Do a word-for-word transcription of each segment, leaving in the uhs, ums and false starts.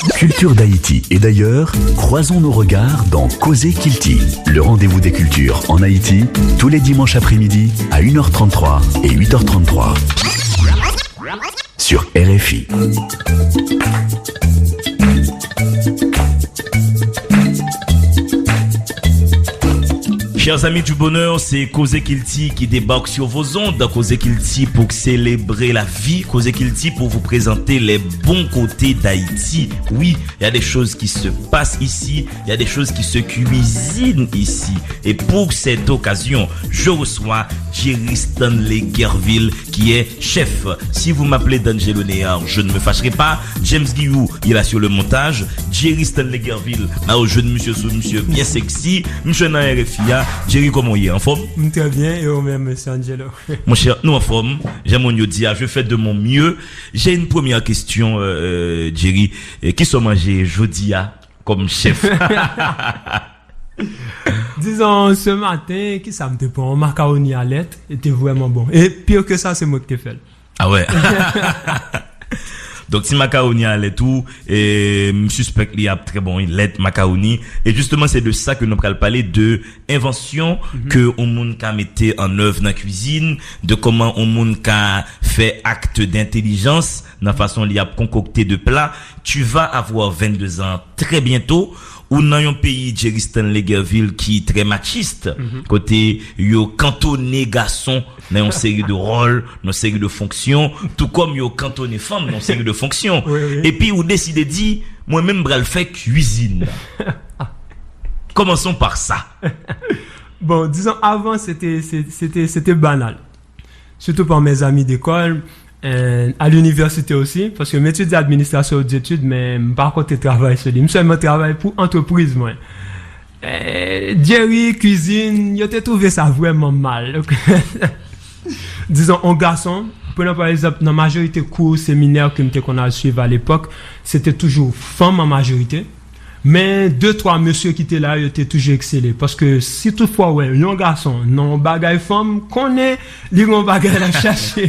Culture d'Haïti et d'ailleurs, croisons nos regards dans Causez Kilti, le rendez-vous des cultures en Haïti, tous les dimanches après-midi à une heure trente-trois et huit heures trente-trois sur R F I. Chers amis du bonheur, c'est Causez Kilti qui débarque sur vos ondes. Causez Kilti pour célébrer la vie. Causez Kilti pour vous présenter les bons côtés d'Haïti. Oui, il y a des choses qui se passent ici, il y a des choses qui se cuisinent ici. Et pour cette occasion, je reçois Jerry Stanley Guerville, qui est chef. Si vous m'appelez D'Angelo Néard, je ne me fâcherai pas. James Guillou, il est sur le montage. Jerry Stanley Guerville, ma yo jwenn misye sou misye byen sexy. Misye nan R F I a. Jerry, kòman w ye? Anfòm? M trè byen, e ou menm, mesye Angelo? Monchè, nou anfòm. Jan moun yo di a, je fais de mon mieux. J'ai une première question, euh, euh, Jerry. Eh, kisa w manje jodi a kòm chèf? Dizon, se maten, kisa m te pran? Yon makawoni a lèt, e te vrèman bon. E pire ke sa, se mwen ki te fè l. Ah ouais. Donc, ti makawoni a lèt ou, eh, m sispèk li ap trè bon, wi, lèt, makawoni. Et justement, c'est de ça que nous allons parler, de envansyon ke yon moun ka mete an œuvre nan kwizin, de kòman yon moun ka fè acte d'intelligence nan fason li ap konkokte de pla. Tu vas avoir vingt-deux ans très bientôt. Ou nan yon peyi, Jerry Stanley Guerville, ki trè machist, kote yo kantone gason nan yon seri de ròl, nan yon seri de fonksyon, tou kòm yo kantone fanm nan yon seri de fonksyon. Wi, wi. Epi ou deside di, mwen menm m pral fè kwizin. Commençons par ça. Bon, dizon, avan, se te, se, se te, se te banal. Surtout par mes amis d'école, euh, à l'université aussi, paske m etidye administration haute études, men m pa konte travay sou li. M sèlman travay pou antrepriz mwen. Eh, Jerry, kwizin, yo te twouve sa vrèman mal. Dizon, yon gason, pran pa egzanp, nan majorite kou seminè ke m te konn al swiv alepòk, se te toujou fanm an majorite. Men de twa mesye ki te la, yo te toujou eksele. Paske si toutfwa w wè yon gason nan yon bagay fanm, konnen li gen yon bagay l ap chache.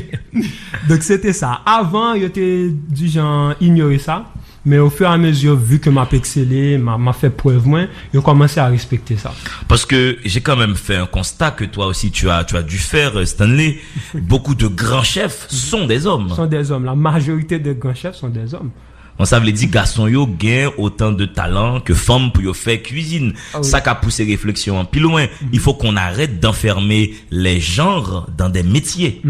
Donk, se te sa. Avan, yo te dijan inyore sa. Men au fur et à mesure, vu que m ap eksele, m a, m ap fè prèv mwen, yo kòmanse a respekte sa. Parce que j'ai quand même fait un constat que toi aussi tu as, tu as dû faire, euh, Stanley. Beaucoup de grands chefs sont des hommes. Sont des hommes. La majorité des grands chefs sont des hommes. Bon, sa vle di gason yo gen otan de talan ke fanm pou yo fè kwizin. Ah wi. Sa ka pouse refleksyon an pi lwen. Il faut qu'on arrête d'enfermer les genres dans des métiers.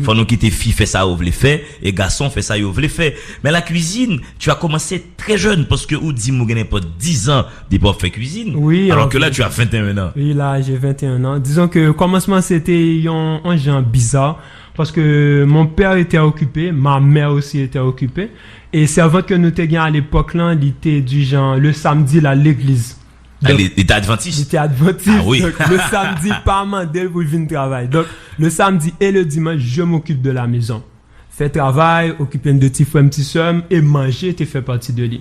Fò nou kite fi fè sa yo vle fè, e gason fè sa yo vle fè. Men la cuisine, tu as commencé très jeune, paske ou di m ou gen nenpòt dizan depi w ap fè kwizin. Wi, alors que là, tu as vingt et un ans. Wi, la, j'ai vingt et un ans. Dizon ke kòmansman, se te yon, yon jan biza, paske mon père était occupé, ma mère aussi était occupée. E sèvant ke nou te gen alepòk lan, li te dijan le samedi l al legliz. Ah, li, li te advantis? Li te advantis. Ah wi. Donk, le samedi, pa mande l pou l vin travay. Donk, le samedi et le dimanche, je m'occupe de la maison. Fè travay, okipe m de ti frè m, ti sè m, e manje te fè pati de li.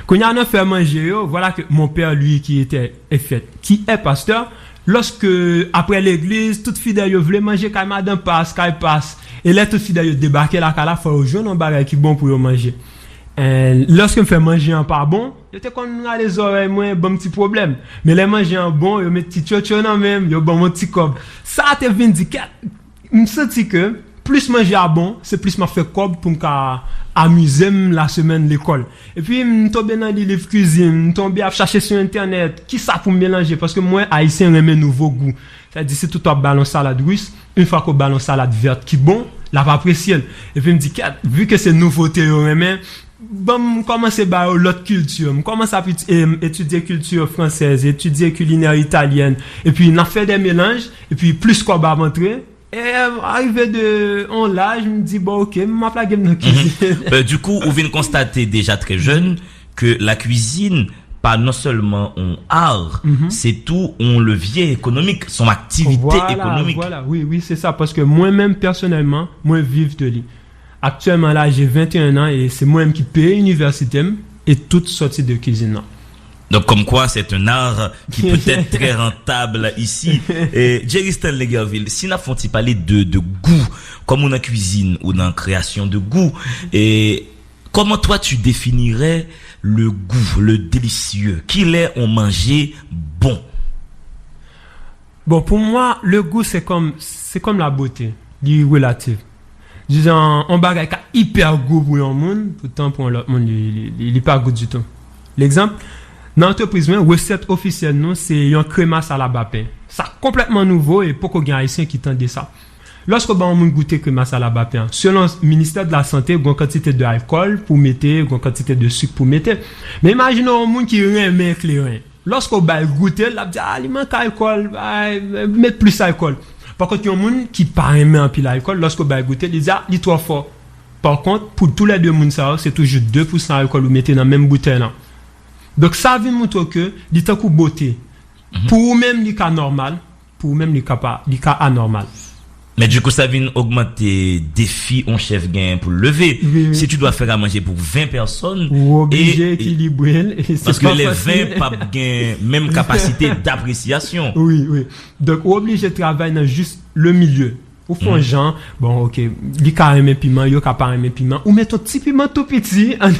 Kounye a, nan fè manje yo, voilà que mon père, lui, qui était, en fait, qui est pasteur, lorsque, après l'église, tout fidèl yo vle manje kay madan pas, kay pas. E lè tout fidèl yo debake lakay la, fò yo jwenn yon bagay ki bon pou yo manje. E, lòske m fè manje an pa bon, yo te konn rale zòrèy mwen, ban m ti pwoblèm. Men lè manje an bon, yo met ti tchotcho nan men m, yo ban m yon ti kòb. Sa te vin di, kèt, m santi ke plis manje a bon, se plis m ap fè kòb pou m ka amize m lasemèn lekòl. Epi m tonbe nan li liv kwizin, m tonbe ap chache sou entènèt, kisa pou m melanje, paske m wè Ayisyen renmen nouvo gou. Sa di, sitou w ap ba l yon salad ris, yon fwa ke w ba l yon salad vèt ki bon, l ap apresye l. Epi m di, kèt, vi ke se nouvote yo renmen, ban m kòmanse ba yo lòt kilti. M kòmanse ap eti-, em, etidye kilti fransèz, etidye kilinè italyèn, epi n ap fè de melanj, epi plis kòb ap antre. E arive de yon laj, m di, bon, oke, m ap lage m nan kizin. Euh, du coup, ou vin konstate déjà très jeune que la cuisine, pa non seulement un art, c'est tout un levier économique, son activité économique. Voilà, wi, wi, se sa, paske mwen menm, pèsonèlman, mwen viv de li. Aktyèlman, la, j'ai vingt et un ans e se mwen menm ki peye inivèsite m e tout sòti de kizin nan. Donc, comme quoi, c'est un art qui peut être très rentable ici. E Jerry Stanley Guerville, si n ap fè yon ti pale de, de gou, kòm ou nan kwizin, ou nan kreyasyon de gou, e Comment toi tu définirais le goût, le délicieux? Kilè on manje bon? Bon, pour moi, le goût, c'est comme, c'est comme la beauté. Li relatif. Dizon, on bagay ka hyper gou pou yon moun, poutan pou yon lòt moun, li, li, li, li pa gou ditou. L'exemple, nan antrepriz mwen, resèt ofisyèl nou, se yon kremas a la bapen. Sa konplètman nouvo e poko gen Ayisyen ki tande sa. Lòske w ba yon moun goute kremas a la bapen an, selon ministè de la sante, gen yon kantite de alkòl pou mete, gen yon kantite de sik pou mete. Men imajine yon moun ki renmen kleren. Lòske w ba l goute l, l ap di, ah, li manke alkòl, ay, met plis alkòl. Pa kont, yon moun ki pa renmen anpil alkòl, lòske w ba l goute l, li di, ah, li twò fò. Pa kont, pou toulède moun sa yo, se toujou de pousan alkòl ou mete nan menm boutèy lan. Donk, sa vin montre w ke li tankou bote. Pou ou menm, li ka nòmal, pou ou menm, li ka pa, li ka anòmal. Men dikou, sa vin ogmante defi on chèf genyen pou l leve. Wi, wi. Si tu dois faire à manger pour vingt personnes, Ou oblije e- ekilibre l. E se paske pa lè fasil. Ven p ap gen menm kapasite d'appréciation. Wi, wi. Donk, ou oblije travay nan jis le milye. Ou fè yon jan, bon, ok, li ka renmen piman, yo ka pa renmen piman. Ou met yon ti piman tou piti, an,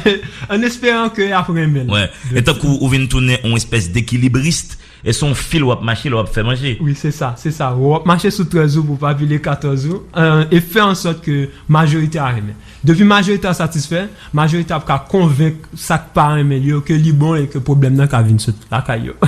an esperan ke y ap renmen l. Wè. E tankou ou vin tounen yon espès dekilibris, e se yon fil w ap mache lè w ap fè manje. Wi, se sa, se sa. W ap mache sou trèz ou pou pa vile katòz ou, euh, e fè an sòt ke majorite a renmen. Depi majorite a satisfè, majorite a ap ka konvenk sa k pa renmen l yo ke li bon e ke pwoblèm nan ka vin sot lakay yo.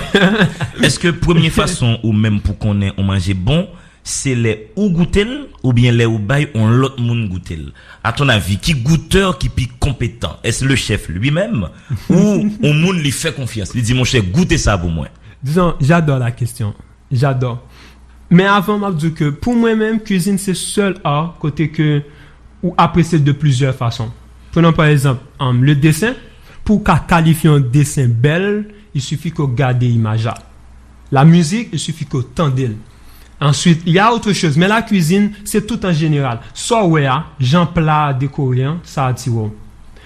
Èske premye fason ou menm pou konnen yon manje bon, se lè ou goute l oubyen lè ou bay yon lòt moun goute l? À ton avis, ki goutè ki pi konpetan? Est-ce le chef lui-même ou yon moun li fè konfyans? Li di, monchè, goute sa pou mwen. Disons, j'adore la question. J'adore. Men avan, m ap di ke pou mwen menm, kwizin se sèl art kote ke ou apresye de plizyè fason. Prenons par exemple, um, le dessin. Pou w ka kalifye yon desen bèl, il suffit ke w gade imaj la. La musique, il suffit ke w tande l. Ensuite, il y a autre chose. Men la cuisine, se tout an jeneral. Sa w wè a, jan pla a dekore an, sa atire w.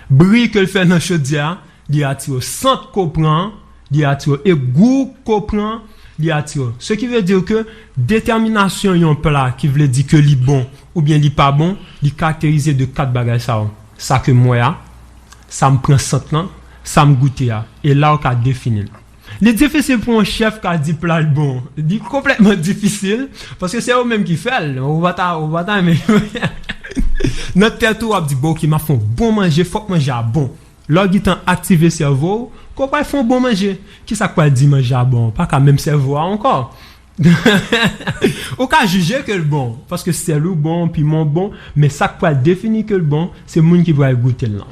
Bri ke l fè nan chodyè a, li atire w. Sant ke w pran an, li atire w. E gou ke w pran an, li atire w. Ce qui veut dire que détermination yon pla ki vle di ke li bon oubyen li pa bon, li karakterize de kat bagay sa yo. Sa ke m wè a, sa m pran sant lan, sa m goute a. E la w ka defini l. Li difisil pou yon chèf ka di pla l bon. Li konplètman difisil, paske se ou menm ki fè l. Ou pa ta, ou pa ta renmen. Nan tèt ou, w ap di, bon, ok, m ap fè yon bon manje, fòk manje a bon. Lè w gentan aktive sèvo w, ke w pral fè yon bon manje. Kisa k pral di manje a bon? Pa ka menm sèvo a ankò. Ou ka jije ke l bon, paske sèl ou bon, piman w bon, men sa k pral defini ke l bon, se moun ki pral goute l lan.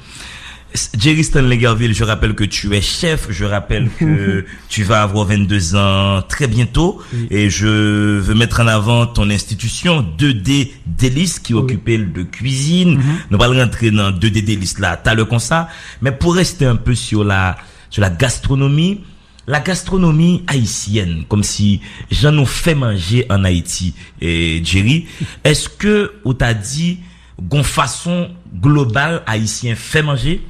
Jerry Stanley Guerville, je rappelle que tu es chef, je rappelle que tu vas avoir vingt-deux ans très bientôt, Oui. Et je veux mettre en avant ton institution deux D Délices qui Oui. occupe de cuisine. Nou pral rantre nan deux D Délices la talè konsa, men pou reste un peu sur la, sur la gastronomie, la gastronomie haïtienne, kòmsi jan nou fè manje an Ayiti, eh, Jerry, èske ou ta di gon fason global ayisyen fè manje,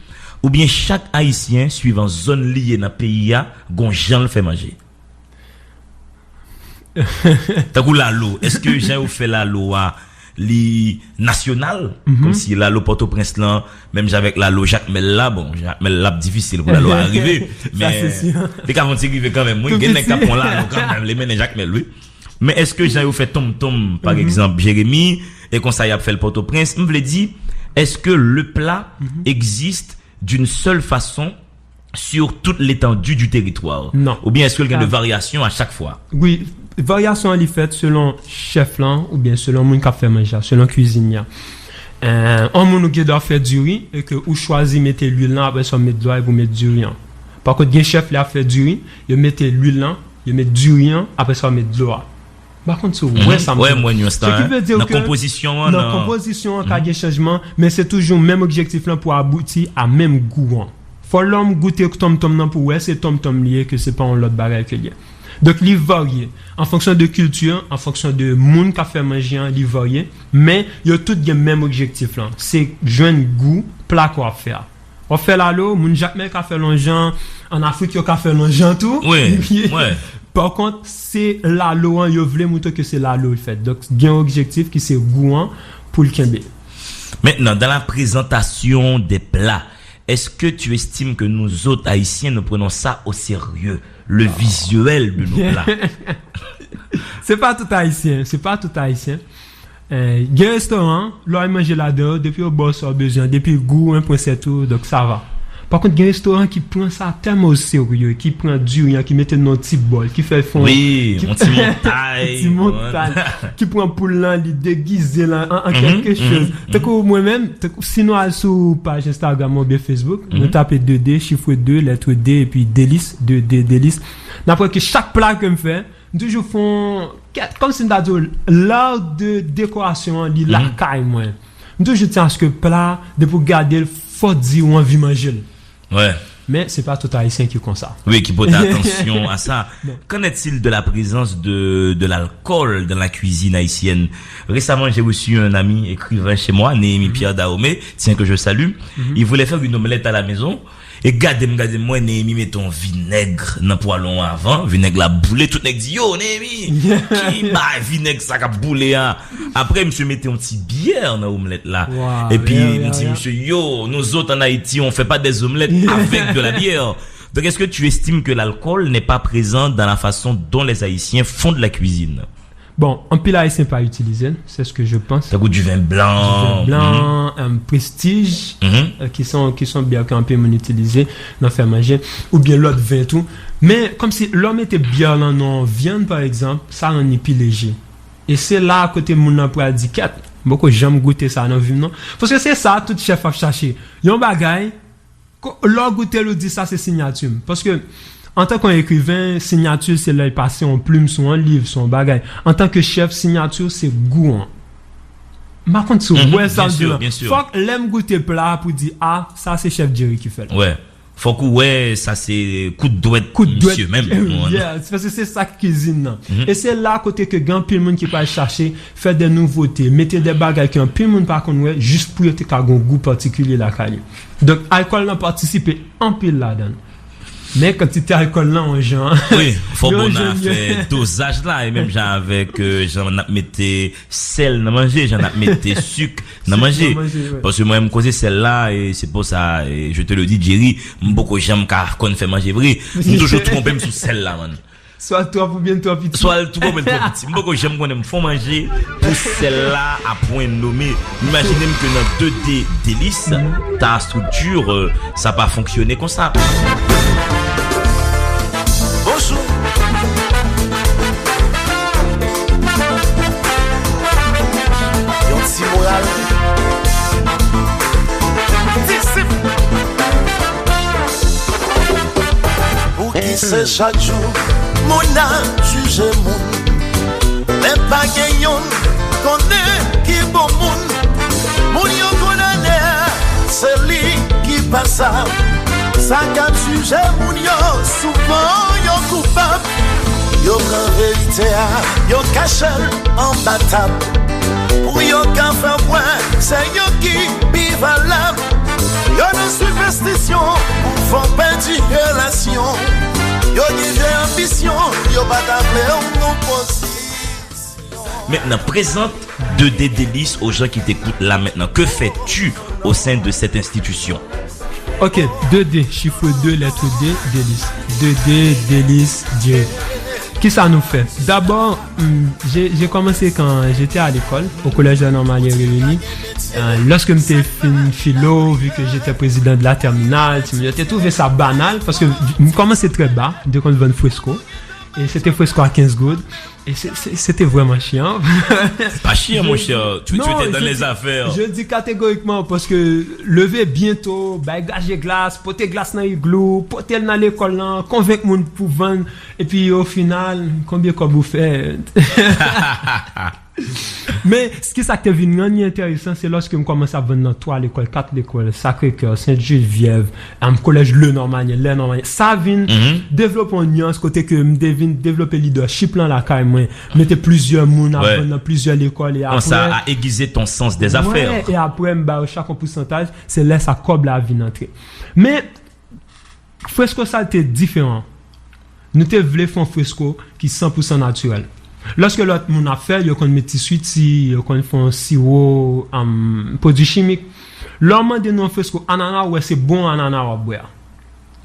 oubyen chak ayisyen, swivan zòn li ye nan peyi a, gon jan l fè manje? Tankou lalo, èske jan yo fè lalo a, li nasyonal? Kòmsi lalo Pòtoprens lan, menm jan avèk lalo Jakmèl la, bon, Jakmèl la ap difisil pou lalo a rive, Sa, se si. Li ka fè yon ti rive kanmenm, wi, Tout gen nèg k ap piti. Pran lalo kanmenm, li mennen Jakmèl, wi. Men èske jan yo fè tonmtonm, pa egzanp, Jeremi, e konsa y ap fè l Pòtoprens, m vle di, èske le plat existe d'une seule façon sur toute l'étendue du territoire? Non. Oubyen èske l gen de Ah. varyasyon a chak fwa? Wi, varyasyon an li fèt selon chèf lan oubyen selon moun k ap fè manje a, selon kwizin li a. Euh, yon moun ou gen dwa fè diri e ke ou chwazi mete lwil lan, apre sa w met dlo a epi w met diri an. Pa kont, gen chèf lè y ap fè diri, yo mete lwil lan, yo met diri an, apre sa yo met dlo a. M pa konn si w wè sa m Wè, di. mwen, yon Ce star, qui veut dire nan que konpozisyon an, nan nan konpozisyon an ka gen chanjman, men se toujou menm objektif lan pou abouti a menm gou an. Fò lòm goute tonmtonm nan pou wè se tonmtonm li ye, ke se pa yon lòt bagay ke li ye. Donk, li varye. An fonksyon de kilti, an fonksyon de moun k ap fè manje an, li varye. Men, yo tout gen menm objektif lan. Se jwenn gou pla ke w ap fè a. W ap fè lalo, moun Jakmèl ka fè l yon jan, an Afrik yo ka fè l yon jan tou. Wi, wi. Pa kont, se lalo an, yo vle montre ke se lalo l fèt. Donk, gen yon objektif ki se gou an pou l kenbe. Maintenant, dans la présentation des plats, Est-ce que tu estimes que nous autres Haïtiens, nous prenons ça au sérieux, le visuel de nos plats? Se pa tout Ayisyen, se pa tout Ayisyen. Eh, gen restoran, lè w al manje ladan yo, depi yo ba w sa w bezwen, depi gou, en pwen sèt ou, donk sa va. Pa kont, gen restoran ki pran sa tèlman o serye, ki pran diri an, ki mete l nan yon ti bòl, ki fè l fè yon... Wi, yon ti montay. Ti montay. Ki pran poul lan, li degize l an, an kèlke choz. Tankou mwen menm, tankou, si nou al sou paj Instagram mwen oubyen Facebook, nou tape de D, chif de, lèt D, epi Delis, de D, Delis. N ap wè ke chak pla ke m fè, m toujou fè yon kèt, kòmsi m ta di w, lè de dekorasyon an, li lakay mwen. M toujou di aske pla, depi w gade l, fò w di ou anvi manje l. Men se pa tout Ayisyen ki konsa. Wi, ki pote atansyon a sa. Qu'en est-il de la présence de, de l'alcool dans la cuisine haïtienne? Récemment, j'ai reçu un ami écrivain chez moi, Néhémie Pierre Dahomey, tiens, que je salue. Il voulait faire une omelette à la maison. E gade m, gade m, m wè Néhémie mete yon vinèg nan pwalon an avan. Vinèg la boule, tout nèg di, "Yo, Néhémie, ki bagay vinèg sa k ap boule a?" Apre, misye mete yon ti byè nan omlèt la. Epi, m di misye, "Yo, nous autres en Haïti, on fait pas des omelettes avec de la bière." Donc, est-ce que tu estimes que l'alcool n'est pas présent dans la façon dont les Haïtiens font de la cuisine? Bon, anpil Ayisyen pa itilize l, c'est ce que je pense. Tankou du vin blanc. Du vin blanc, euh, Prestige, euh, ki se yon, ki se yon byè ke anpil moun itilize nan fè manje, oubyen lòt vin tou. Men, kòmsi, lè w mete byè lan nan yon vyann, pa egzanp, sa rann li pi leje. E se la kote moun nan pral di, "Kèt, m poko janm goute sa nan vi m, non." Paske se sa tout chèf ap chache. Yon bagay, Ko-, lè w goute l, ou di, "Sa se siyati m." Paske, antanke yon ekriven, siyati se lè l pase yon plim sou yon liv, sou yon bagay. Antanke chèf, siyati se gou an. M pa konn si w wè sa m di la. Fòk lè m goute pla a pou di, "A, sa se chèf Jerry ki fè l." Fòk ou wè sa se kout dwèt misye menm. Yeah, se paske se sa k kwizin nan. E se la kote ke gen anpil moun ki pral chache fè de nouvote, mete de bagay ke anpil moun pa konn wè, jis pou yo te ka gen yon gou patikilye lakay yo. Donk, alkòl lan patisipe anpil ladan l. Men kantite alkòl lan, yon jan. Wi, fò bon nan afè dozaj la, e menm jan avèk, euh, jan n ap mete sèl nan manje, jan n ap mete sik nan manje. Paske mwen, m koze sèl la, e se pou sa, e je te le dis, Jerry, m poko janm ka konn fè manje vre. M toujou twonpe m sou sèl la, man. Swa l twòp oubyen l twò piti. Swa l twòp oubyen l twò piti. M poko janm konnen m fè yon manje pou sèl la a pwen nome. M imajine m ke nan de D Delis, ta estrikti, euh, sa pa fonksyone konsa. Bonjou. Yon ti moral. Disip. Pouki se chak jou moun ap jije moun, men pa gen youn konnen ki bon moun. Moun yo kondane a, se li ki pa sa. Sa k ap jije moun yo, souvan yo koupab. Yo pran verite a, yo kache l anba tab. Pou yo ka fè kwè se yo ki pi valab. Yo nan sipèstisyon pou fè w pèdi relasyon. Yo gen vye anbisyon, yo pa ta vle w nan pozisyon. Maintenant, présente deux D Délices aux gens qui t'écoutent là maintenant. Que fais-tu au sein de cette institution? Ok, deux D, chiffre deux, lettre D, Délices. Deux D, Délices, Dieu. Kisa nou fè? D'abord, hmm, j'ai, j'ai commencé quand j'étais à l'école, au collège des Normaliens Réunis. Euh, lorsque m te fin filo, vu que j'étais président de la terminale, ti moun yo te trouvé ça banal, parce que m kòmanse très bas, m te konn vann fresko. Et c'était fresko à quinze goud. Et c'est, c'est, c'était vraiment chiant. Pas chiant, mon cher. Tu, tu étais dans les affaires. Je dis catégoriquement, parce que lever bientôt, bay gaje glas, pote glas nan iglou, pote l nan lekòl lan, konvenk moun pou vann, epi au final, konbyen kòb ou fè? Men, kisa k te vin rann li enteresan, se lòske m kòmanse ap vann nan twa lekòl, kat lekòl, Sacré-Cœur, Sainte-Geneviève, um, Collège Le Normandien, Les Normandiens. Sa vin devlope yon nyans kote ke m te vin devlope leadership lan lakay mwen. Mete plizyè moun ap vann nan plizyè lekòl e apre. Kòmanse a aiguiser ton sens des affaires. E apre, m ba yo chak yon pousantaj, se lè sa kòb la vin antre. Men, fresko sa te diferan. Nou te vle fè yon fresko ki san pou san natirèl. Lòske lòt moun ap fè l, yo konn met ti switi, yo konn fè yon siwo, um, pwodui chimik. Lè w mande nou yon fresko anana, ou wè se bon anana w ap bwè a.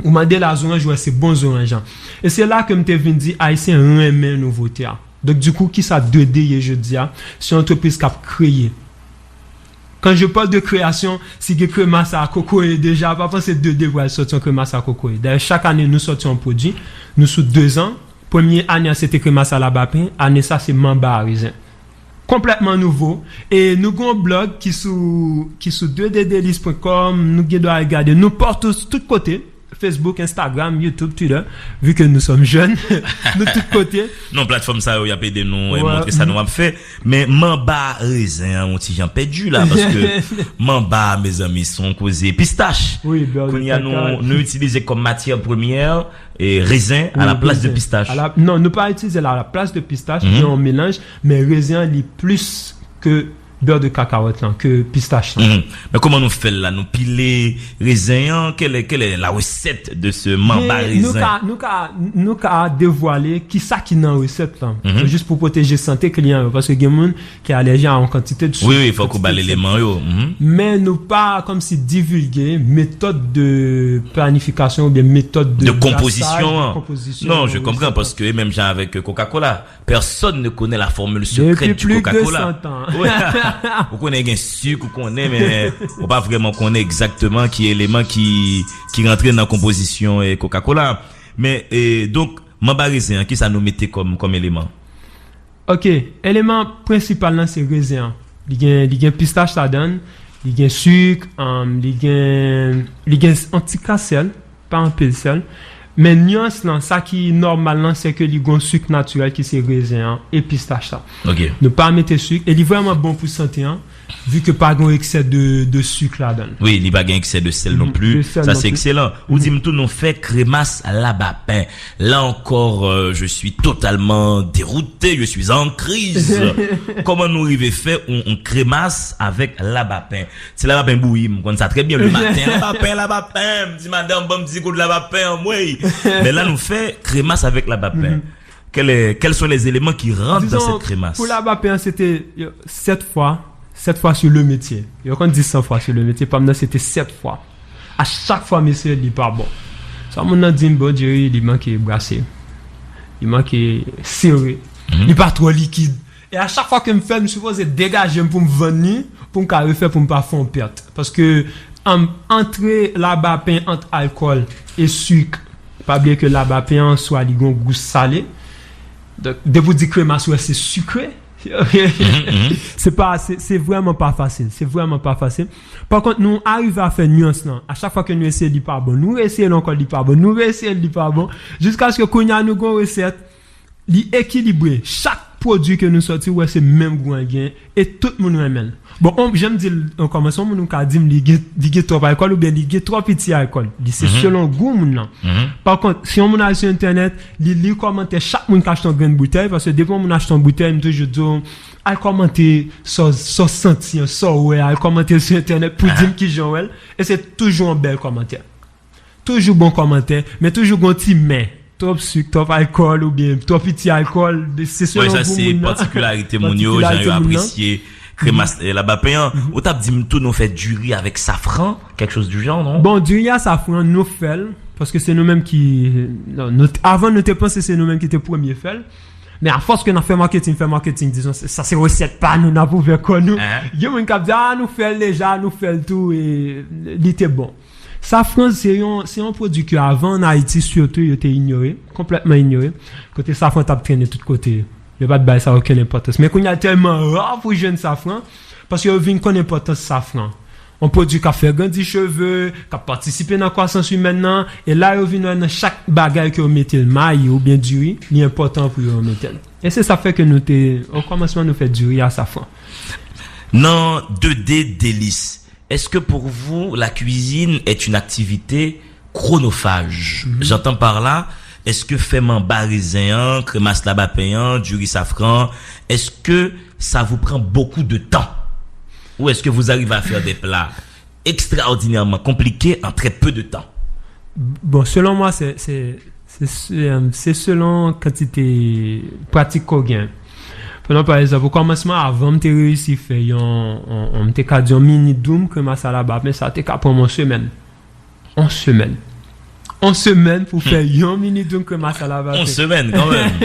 Ou mande l a zoranj, ou wè se bon zoranj an. E se la ke m te vin di Ayisyen renmen nouvote a. Donk, dikou, kisa de de ye jodi a? Se yon antrepriz k ap kreye. Quand je parle de création, si gen kremas a kokoye deja, pa panse de de pral sòti yon kremas a kokoye. Dayè, chak ane, nou sòti yon pwodui. Nou sou dezan. Premye ane a, se te kremas a labapen. Ane sa, se manba a rezen. Konplètman nouvo. E nou gen yon blòg ki sou, ki sou de de delis pwen kòm. Nou gen dwa al gade. Nou patou tout kote. Facebook, Instagram, YouTube, Twitter, vu que nous sommes jeunes, nou tout kote. Non, platfòm sa yo, y ap ede nou e montre sa nou ap fè. Men manba rezen an, yon ti jan pèdi la, paske manba, mezanmi, se yon koze pistach. Kounye a, nou, nou itilize kòm matyè premyè e rezen a la plas de pistach. Non, nou pa itilize l a la plas de pistach, gen yon melanj, men rezen an, li plis ke bè de kakawòt lan, ke pistach lan. Men kòman nou fè l la? Nou pile rezen an? Quelle est, quelle est la recette de ce manba rezen? Nou ka, nou ka, nou ka devwale kisa ki nan resèt lan. Jis pou pwoteje sante kliyan yo, paske gen moun ki alèji a yon kantite de sik. Wi, wi, fòk ou ba l eleman yo. Men nou pa kòmsi divilge metòd de planifikasyon oubyen metòd de konpozisyon an. Non, je comprends, paske menm jan avèk Coca-Cola, personne ne connaît la formule secrète du Coca-Cola. Depuis plus de cent ans. Ou konnen gen sik, ou konnen, men ou pa vrèman konnen egzakteman ki eleman ki, ki rantre nan konpozisyon e Coca-Cola. Men, e, donk, manba rezen an, kisa nou mete kòm, kòm eleman? Ok, eleman prensipal lan se rezen an. Li gen, li gen pistach ladan l, li gen sik, um, li gen, li gen yon ti ka sèl, pa anpil sèl. Men nyans lan, sa ki nòmal lan, se ke li gen yon sik natirèl ki se rezen an e pistach la. Nou pa mete sik, e li vrèman bon pou sante an, vu que pa gen eksè de, de sik ladan l. Wi, li pa gen eksè de sèl non pli. Sa se ekselan. Ou di m tou nou fè kremas labapen. Là encore, euh, je suis totalement dérouté, je suis en crise. Kòman nou rive fè yon, yon kremas avèk labapen? Ti labapen bouyi, m konn sa trè byen. Le maten, labapen, labapen. M di madanm, ban m ti gout labapen, anmwey. Men la, nou fè kremas avèk labapen. Quel est, quels sont les éléments qui rentrent dans cette crémasse? Pou labapen an, se te sèt fwa, sèt fwa sur le métier. Yo konn di san fwa sur le métier, pa m nan se te sèt fwa. A chak fwa, mesye, li pa bon. Sa moun nan di m, bon, Jerry, li manke brase. Li manke sere. Li pa twò likid. E a chak fwa ke m fè l, m sipoze degaje m pou m vann li, pou m ka refè, pou m pa fè yon pèt. Paske, antre labapen ant alkòl e sik, pa bliye ke labapen an swa li gen yon gou sale. Donk, depi w di kremas, ou wè se sikre. Se pa, se, se vrèman pa fasil. Se vrèman pa fasil. Pa kont, nou arive a fè nyans lan. A chak fwa ke nou eseye, li pa bon. Nou reeseye l ankò, li pa bon. Nou reeseye l, li pa bon. Jiskaske kounye a, nou gen yon resèt. Li ekilibre. Chak pwodui ke nou sòti, ou wè se menm gou an l gen. E tout moun renmen l. Bon, jan m di l an kòmansman, yon moun ou ka di m li gen, li gen twòp alkòl oubyen li gen twò piti alkòl. Li se selon gou moun nan. Pa kont, si yon moun al sou entènèt, li li kòmantè chak moun k achte yon grenn boutèy, paske depi yon moun achte yon boutèy, m toujou di w, al kòmante sa w, sa w santi an, sa w wè, al kòmante l sou entènèt pou di m kijan w wè l. E se toujou yon bèl kòmantè. Toujou bon kòmantè, men toujou gon ti men. Twòp sik, twòp alkòl oubyen twò piti alkòl, se selon gou moun nan. Wi, sa se patikilarite moun yo, jan yo apresye kremas labapen an. Ou t ap di m tou nou fè diri avèk safran, quelque chose du genre, non? Bon, diri a safran, nou fè l, paske se nou menm ki, non, nou, avan nou te panse se nou menm ki te premye fè l. Men afòs ke n ap fè maketing, fè maketing, dizon, sa se resèt pa nou, n ap ouvè kò nou. Gen moun k ap di, a, nou fè l deja, nou fè l tou, e li te bon. Safran se yon, se yon pwodui ke avan an Ayiti sitou yo te inyore, konplètman inyore, kote safran t ap trennen tout kote. Yo pa t bay sa okenn enpòtans. Men kounye a tèlman ra pou jwenn safran, paske yo vin konn enpòtans safran. Yon pwodui k ap fè grandi cheve, k ap patisipe nan kwasans imèn nan, e la yo vin wè nan chak bagay ke yo mete l, mayi oubyen diri, li enpòtan pou yo mete l. E se sa k fè ke nou te, o kòmansman nou fè diri a safran. Nan de de delis, est-ce que pour vous, la cuisine est une activité chronophage? J'entends par là, est-ce que fè manba rezen an, kremas labapen an, diri safran, est-ce que ça vous prend beaucoup de temps? Ou est-ce que vous arrivez à faire des plats extraordinairement compliqués en très peu de temps? Bon, selon mwen, se, se, se, se, se selon kantite pratik ke w gen. Pran pa egzanp, o kòmansman, avan m te reyisi fè yon, yon, yon, m te ka di yon mini doum krem a salabab, men sa te ka pran m yon semèn. Yon semèn. Yon semèn pou fè yon mini doum krem a salabab. Yon semèn, kanmenm.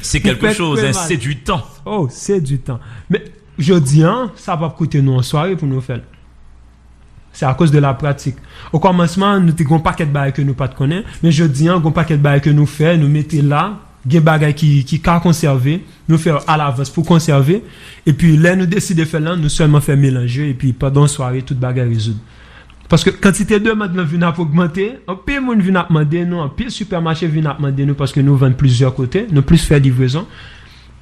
Se quelque chose, hein, c'est du temps. Oh, c'est du temps. Men, jodi an, sa p ap koute nou yon sware pou nou fè l. Se akoz de la pratik. O kòmansman, nou te gen yon pakèt bagay ke nou pa t konnen, men jodi an, gen yon pakèt bagay ke nou fè, nou mete la, gen bagay ki, ki ka konsève, nou fè yo alavans pou konsève, epi lè nou deside fè l lan, nou sèlman fè melanje, epi pandan yon sware, tout bagay rezoud. Paske kantite demann lan vin ap ogmante, anpil moun vin ap mande nou, anpil sipèmache vin ap mande nou, paske nou vann plizyè kote, nou plis fè livrezon.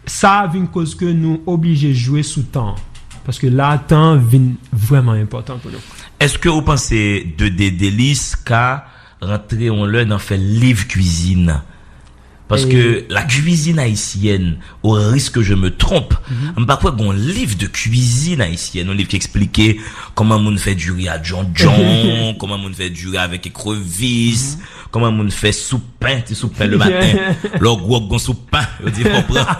Sa a vin koz ke nou oblije jwe sou tan an. Paske la, tan an vin vrèman enpòtan pou nou. Èske ou panse Dede Delice ka rantre yon lè nan fè liv kwizin? Parce que la cuisine haïtienne, au risque que je me trompe, m pa kwè gon liv de cuisine haïtienne, yon liv ki eksplike kòman moun fè diri a djondjon, kòman moun fè diri avèk ekrevis, kòman moun fè soup pen, ti soup pen le maten. Lè w gwòg gon soup pen, yo di fò pran.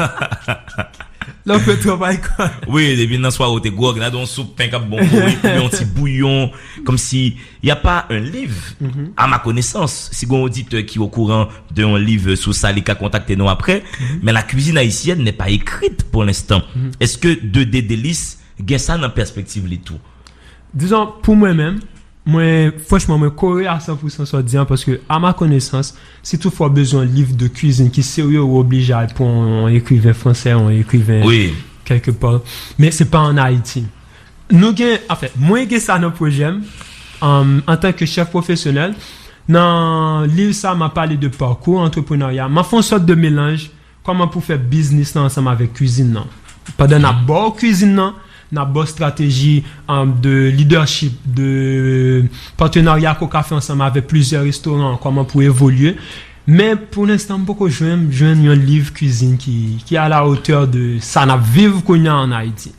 Lè w fè twòp alkòl. Wi, depi nan sware w te gwòg, n a di yon soup pen k ap bon pou ou, oubyen yon ti bouyon, kòmsi y a pas un livre, à ma connaissance. Si gon oditè ki okouran de yon liv sou sa, li ka kontakte nou apre. Men la cuisine haïtienne n'est pas écrite pour l'instant. Èske Dede Delice gen sa nan pèspektiv li tou? Dizon, pou mwen menm, mwen, franchman, mwen kore a san pou san sa w di an, paske, à ma connaissance, si toutfwa w bezwen yon liv de kwizin ki serye, ou oblije al pran yon ekriven fransè, yon ekriven Wi. Quelque part. Men se pa an Ayiti. Nou gen, anfen, mwen gen sa nan pwojè m, um, antanke chèf pwofesyonèl. Nan liv sa, m ap pale de pakou antreprenarya. M ap fè yon sòt de melanj kòman pou fè biznis lan ansanm avèk kwizin nan. Pandan n ap ba w kwizin nan, n ap ba w estrateji, um, de leadership, de patenarya ke w ka fè ansanm avèk plizyè restoran, kòman pou evolye. Men pou lenstan, m poko jwenn, jwenn yon liv kwizin ki, ki à la hauteur de sa n ap viv kounye a an Ayiti.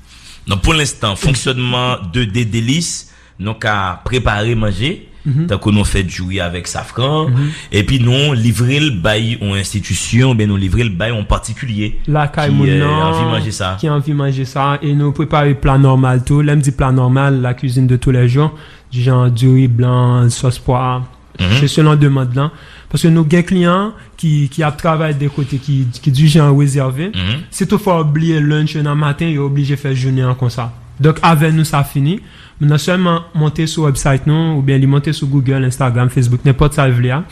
Donk, pou lenstan, fonksyònman Dede Delice, nou ka prepare manje, tankou nou fè diri avèk safran, epi nou livre l bay yon enstitisyon, oubyen nou livre l bay yon patikilye Lakay ki moun euh, nan, anvi manje sa. Ki anvi manje sa, e nou prepare pla nòmal tou. Lè m di pla nòmal, la cuisine de tous les jours, di jan diri blan, sòs pwa, se selon demann lan. Paske nou gen kliyan ki, ki ap travay de kote ki, ki di jan rezève. Si toutfwa yo bliye lunch yo nan maten, yo oblije fè jounen an konsa. Donk, avè nou, sa fini. Moun nan sèlman monte sou website nou, oubyen li monte sou Google, Instagram, Facebook, nenpòt sa l vle a.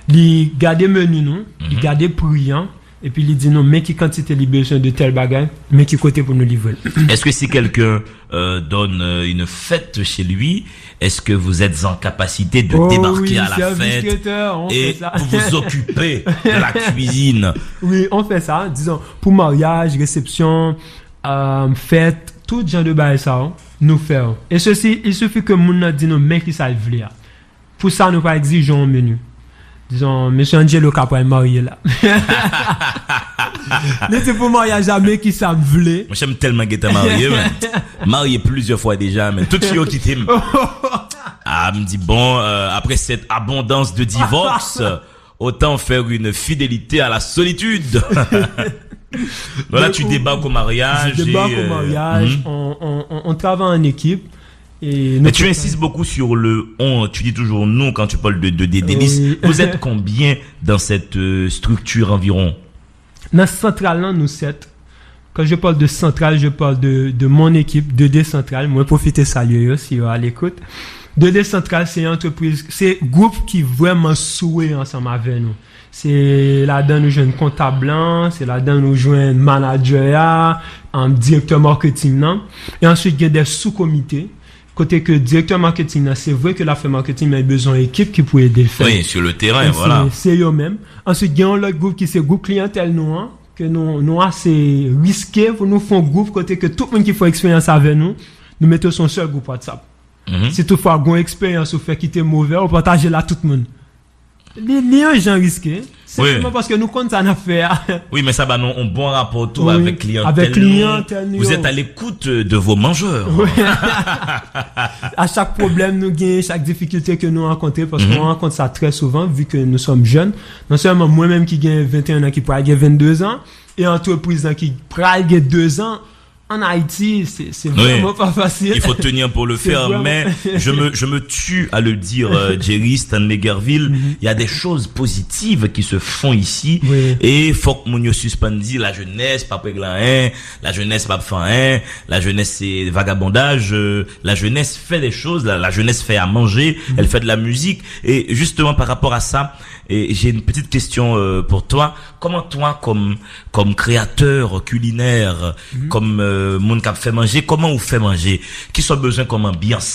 Li gade meni nou, li gade pri an, epi li di nou men ki kantite li bezwen de tèl bagay, men ki kote pou nou livre l. Est-ce que si quelqu'un euh, donne euh, une fête chez lui, est-ce que vous êtes en capacité de Oh débarquer oui, à la service fête traiteur, on et fait ça. Vous vous occuper de la cuisine? Wi, on fè sa. Dizon, pou maryaj, resepsyon, euh, fèt, tout jan de bagay sa yo, nou fè yo. E sesi, il suffit ke moun nan di nou men ki sa l vle a. Pou sa, nou pa egzije yon meni. Dizon, mesye Angelo ka pral marye la. Li di pou maryaj la, men ki sa m vle. Monchè, m tèlman gentan marye, men. Marye plizyè fwa deja, men tout fi yo kite m. Ah, m di, bon, euh, après cette abondance de divorces, autant faire une fidélité à la solitude. Voilà, tu débarques au mariage. Je débarque et, au euh, mariage, mhm. on, on, on, on travaille en équipe. Et Mais tu insistes beaucoup sur le on. Tu dis toujours nous quand tu parles de, de, de Delice. Oui. Vous êtes combien dans cette euh, structure environ? Nan santral lan, nou sèt. Quand je parle de centrale, je parle de, de mon équipe, de Desantral. Mwen pwofite salye yo si yo a l'écoute. De Desantral, se yon antrepriz, se gwoup ki vrèman souwe ansanm avè nou. Se ladan nou jwenn kontab lan, se ladan nou jwenn manager a, um, direktè marketing nan. E answit, gen de sou-komite. Kote ke direktè marketing nan, se vre ke l ap fè marketing, men li bezwen yon ekip ki pou ede l fè. Oui, sur le terrain, E voilà. Se, se yo menm. Answit, gen yon lòt gwoup ki se gwoup kliyantèl nou an, ke nou, nou ase riske pou nou fè yon gwoup kote ke tout moun ki fè eksperyans avè nou, nou mete yo sou yon sèl gwoup WhatsApp. Si toutfwa gon eksperyans ou fè ki te move, ou pataje l ak tout moun. Li, li yon jan riske. Senpleman paske nou konn sa n ap fè a. Wi, men sa ba nou yon bon rapò tou avèk kliyantèl nou. Vous êtes à l'écoute de vos mangeurs. A chak pwoblèm nou gen, chak difikilte ke nou rankontre, paske nou rankontre sa trè souvan, vi ke nou sòm jèn. Non sèlman mwen menm ki gen venteyen an, ki pral gen vennde zan, e antrepriz lan ki pral gen de zan, an Ayiti, se, se vrèman pa fasil. Il faut tenir pour le faire, mais je me, je me tue à le dire, euh, Jerry Stanley Guerville, il y a des choses positives qui se font ici, e fòk moun yo sispann di la jeunesse pa regle anyen, la jeunesse pa fè anyen, la jeunesse c'est vagabondage, euh, la jeunesse fait des choses, la, la jeunesse fait à manger, elle fait de la musique, et justement par rapport à ça, et j'ai une petite question, euh, pour toi. Comment toi, comme, comme créateur culinaire, comme, euh, moun k ap fè manje, kòman ou fè manje? Kisa w bezwen kòm anbyans?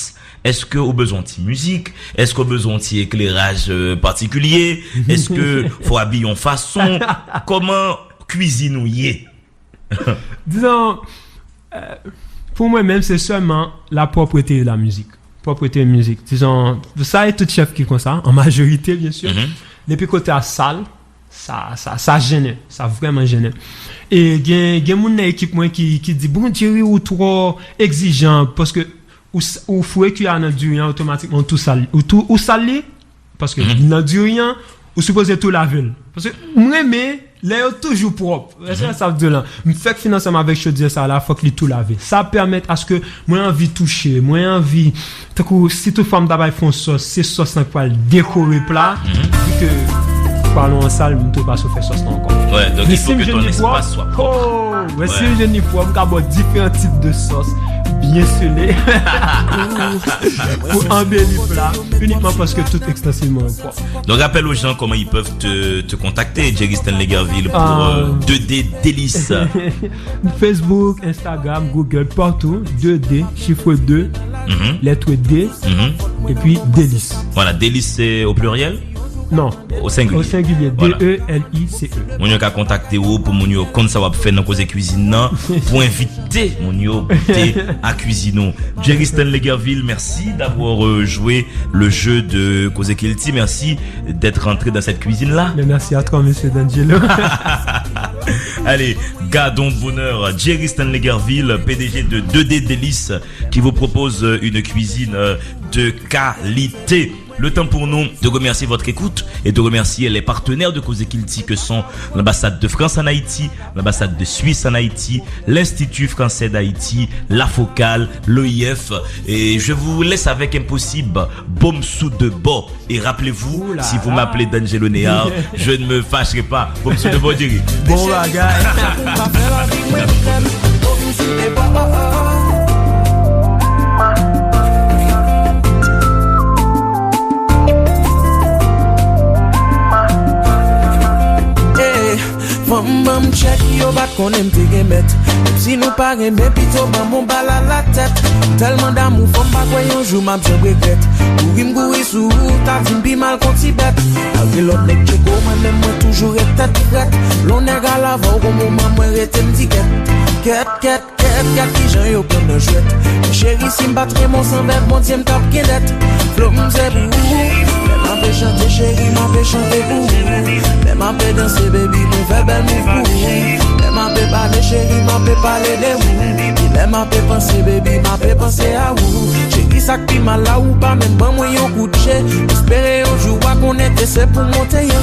Èske ou bezwen yon ti mizik? Èske ou bezwen yon ti ekleraj, euh, patikilye? Èske fò w abiye yon fason? Kòman kwizin ou ye? Dizon, euh, pou mwen menm, se sèlman la pwòpwete e la mizik. Pwòpwete e mizik. Dizon, sa e tout chèf ki konsa, an majorite, byen si. Depi kote a sal, sa, sa, sa jennen. Sa vrèman jennen. E gen, gen moun nan ekip mwen ki, ki di, "Bon, Jerry, ou twò egzijan, paske ou, s- ou foure kuya nan diri an, otomatikman, ou tou sal, ou tou, ou sal li." Paske nan diri an, ou sipoze tou lave l. Paske m renmen lè yo toujou pwòp. Èske sa ap di w la? M fèk fin ansanm avèk chodyè sa la, fòk li tou lave. Sa pèmèt aske mwen anvi touche, mwen anvi, tankou si toutfwa m ta bay fè yon sòs, se sòs lan k pral dekore pla, vi ke pral nan sal, m tou pa sou fè sòs lan ankò. Ouais, donc il faut que ton espace soit propre. Oh, ouais, si m jwenn li pwòp, m ka ba w diferan tip de sòs byen sele pou anbeli pla, inikman paske tout ekstansyon an pwòp. Donc, rappelle aux gens comment ils peuvent te, te contacter, Jerry Stanley Guerville, pour euh, deux D Délices. Facebook, Instagram, Google, partout, deux D, chiffre deux, lettre D, et puis Délices. Voilà, Délices, c'est au pluriel? Non, au singulier. Au singulier, voilà. D E L I C E. Moun yo ka kontakte ou pou moun yo konn sa w ap fè nan koze kwizin nan, pou envite moun yo goute a kwizin ou. Jerry Stanley Guerville, merci d'avoir euh, joué le jeu de Koze Kilti. Merci d'être rentré dans cette cuisine-là. Mais merci à toi, monsieur D'Angelo. Allez, gardons bonheur. Jerry Stanley Guerville, P D G de deux D Délices, qui vous propose euh, une cuisine euh, de qualité. Le temps pour nous de remercier votre écoute et de remercier les partenaires de Koze Kilti que sont l'ambassade de France en Haïti, l'ambassade de Suisse en Haïti, l'Institut français d'Haïti, la Focale, l'O I F. Et je vous laisse avec Impossible, Baume sous deux bords. Et rappelez-vous, si vous m'appelez D'Angelo Néard, je ne me fâcherai pas. Baume sous deux bords, Jerry. Bon bagay. Hey, fanm ban m tchèk, yo pa t konnen m te gen mèt. Menm si nou pa renmen, pito ban m yon bal a latèt. M tèlman damou, fanm pa kwè yon jou m ap janm regrèt. Kouri m kouri sou ou, ta di m pi mal k on ti bèt. Malgre lòt nèg tcheko, mwen menm mwen toujou ret tèt frèt. Lè yon nèg al avè w, gon moman mwen rete m di kèt, kèt, kèt. Kèt, gad kijan yo pran nan jwèt. Men cheri, si m pa t renmen w san vèv, Bondye m t ap gen dèt. Flo m se pou ou. Lè m ape chante, cheri, m ape chante pou ou. Lè m ape danse, baby, mwen fè bèl mouv pou ou. Lè m ape pale, cheri, m ape pale de ou. E lè m ape panse, baby, m ape panse a ou. Cheri, sa k pi mal la, ou pa menm ban mwen yon kout je. M espere yon jou w a konnen ke se pou mwen w te ye.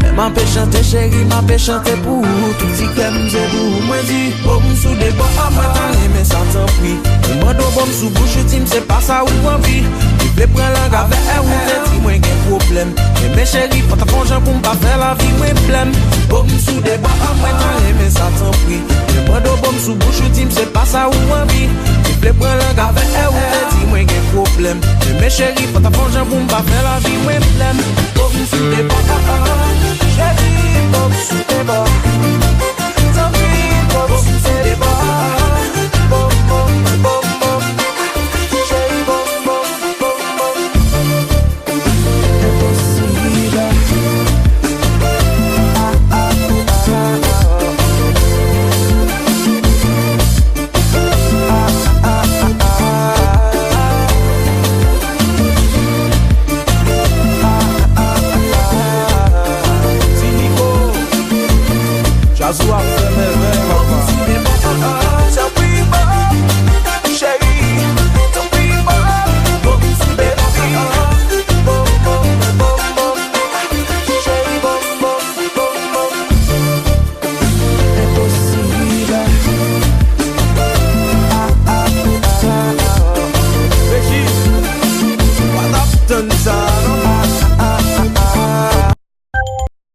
Lè m ape chante, cheri, m ape chante pou ou. Tout ti kè m se pou ou, mwen di. Baume sous deux bords, mwen ta renmen sa tanpri. Mwen mande w baume sou bouch ou, di m se pa sa ou anvi. Li vle pran lang avè w, ou te di mwen gen pwoblèm. Enben cheri, fò ta fè yon jan pou m pa fè lavi mwen blèm. Baume sous deux bords, mwen ta renmen sa tanpri. Mwen mande w baume sou bouch ou, di m se pa sa ou anvi. Li vle pran lang avè w, ou te di mwen gen pwoblèm. Enben cheri, fò ta fè yon jan pou m pa fè lavi mwen blèm. Baume sous deux bords.